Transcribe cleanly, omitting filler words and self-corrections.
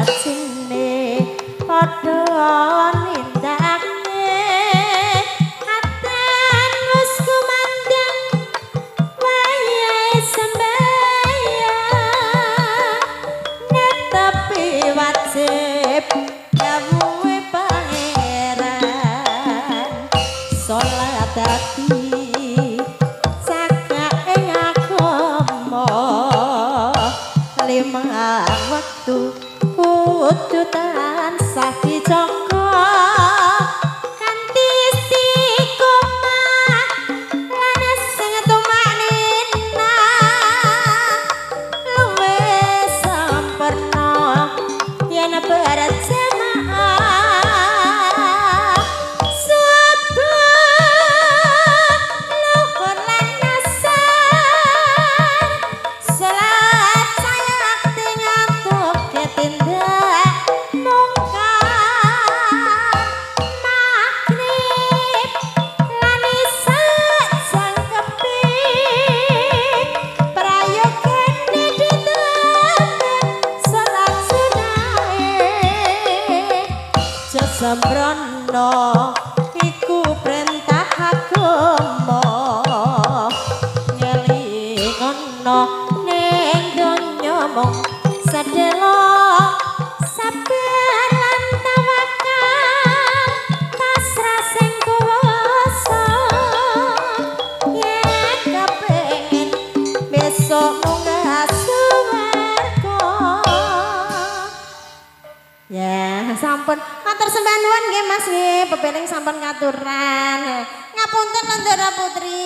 Rajine padha nindakake atan wis kumandhang wayahe sembahyang netepi wajib dawuhe pangeran salat dadi cakake agama lima wektu kudu tansah dijaga kanthi istiqomah lan sing tumaknina luwih sampurna yen berjamaah subuh luhur lan asar salat sayakti ngantuk tindak mungkar maghrib lan isya jangkepi prayogane ditambah salat sunahe aja sembrono iku perintah agama ngelingono ning donya mung sedelo sabar lan tawakal pasrah sing kuwasa yen kepengin besok munggah suwarga. Ya, sampun matur sembah nuwun nggih Mas nggih, pepeling sampun ngaturan. Ngapunten lho Ndara Putri.